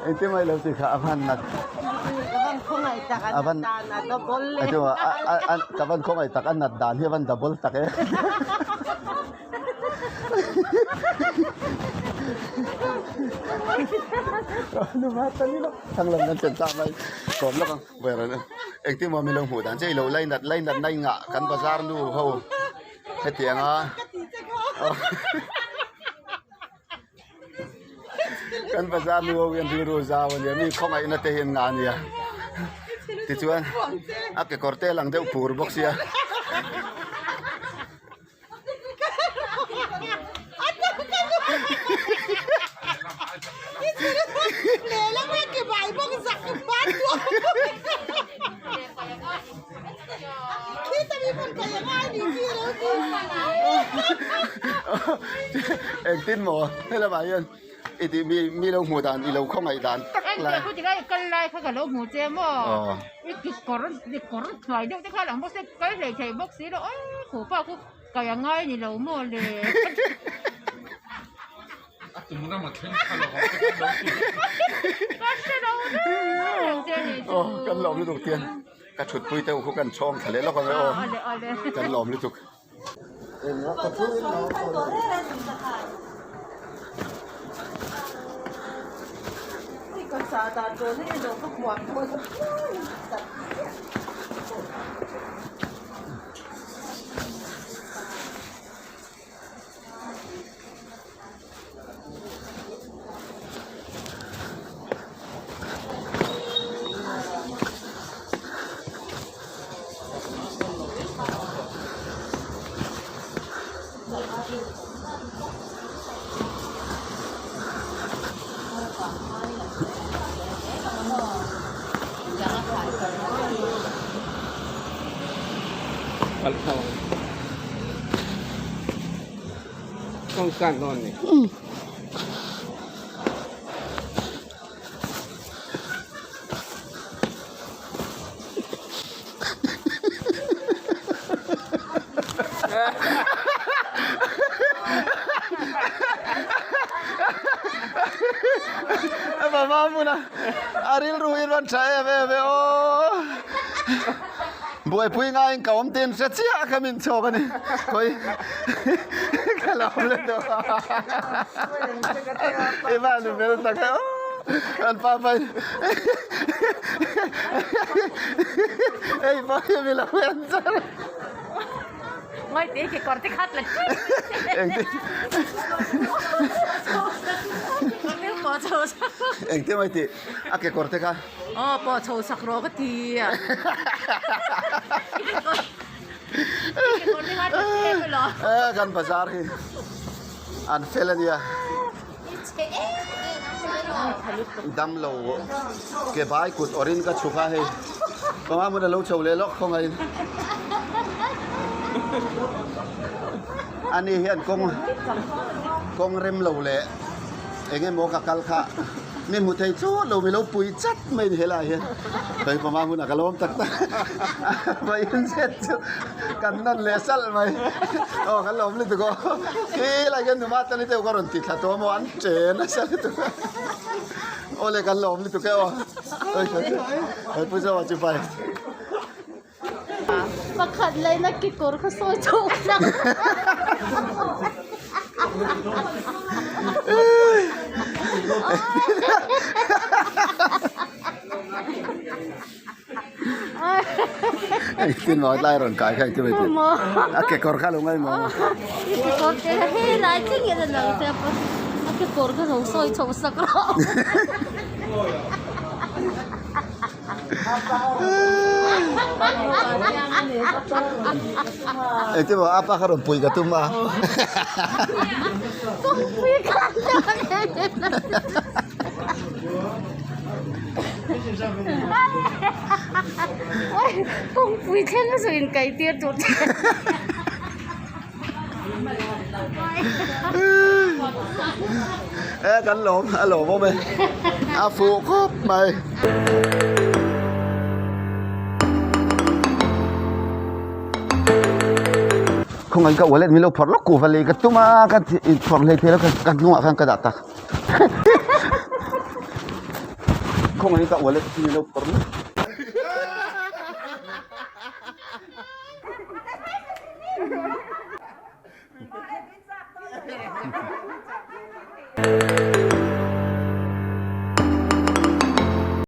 Engtin mai lo tih kha a van nat a van ka van khawngaih tak a nat dan hi a van double tak e. Thanglam kan thlen ta mai kawm lawk ang ber an engtin maw milo hmuh dan che ilo lainat lainat na ingah kan bazar nu ho hetianga kan bazar nu ho hian rilru zau ania mi khawngaihna te hi an ngah ania tichuan a kekawr te a lang deuh pur bawk sia. Engtin maw helamah hian i tih mi mi lo hmuh dan i lo khawngaih dan tak lai. Engtia khuti lai kal lai kha ka lo hmu che maw i kekawr kekawr hnuai deuh te kha lang bawk se kal hlei thei bawk si lo aw khupa khu kai a ngai ni lo maw le. A tum ram a thleng kha lo ang te kan lo ti. Ka hre lo reng che ni chu. Aw kan lawm lutuk tiang ka thut pui te khu kan chhawng thla leh lawk ang e aw kan lawm lutuk. Mama hmuna a rilru hi rawn tha em em e aw buaipui ngaiin ka awm tin hre chiah kha min chhawk a ni khawi ka lo awm leh tawh i van fel tak e aw kan pa pa in hei pawh hi mi lo en char. Ngaite kekawr te khat la Engtin Engtin mai tih a kekawr te kha Aw pawh chho sak rawh ka ti a. Kan bazar hi an fel a nia. Damlo ke bai kut awrh in ka chhuk a hei. Panga hmun a lo chho leh lawk khawngaih in. Ani hian kawng kawng rem lo leh eng emaw ka kal kha mi hmu thei chu lo mi lo pui chat mai ni helai hian hei panga hmunah ka lawm tak tak a in zet chu kan nawn leh salh mai aw kan lawm lutuk aw khilai hian numa tani deuh ka rawn ti thla tawh maw an che nasa lutuk a aw le kan lawm lutuk e aw hei pu Zoa chu pai. Pakhat laina kekawr kha sawi chho sak. Engtin maw tlai rawn kai kha engtin mai tih a kekawr kha lo ngai maw kekawr te kha hei lai thleng hian a lang tep a a kekawr kha lo sawi chho sak rawh. Engtin maw apa kha rawn pui ka tum a. Pui ka Kawngpui thleng a sawi in kai tir tur che. E kan lawm a lawm awm e a fuh khawp mai. Khawngaih ka wallet min lo phawrh lawk kuh va lei ka tum a ka phawrh hlei thei lo ka hnungah khan ka dah tak. Khawngaih ka wallet min lo phawrh lawk.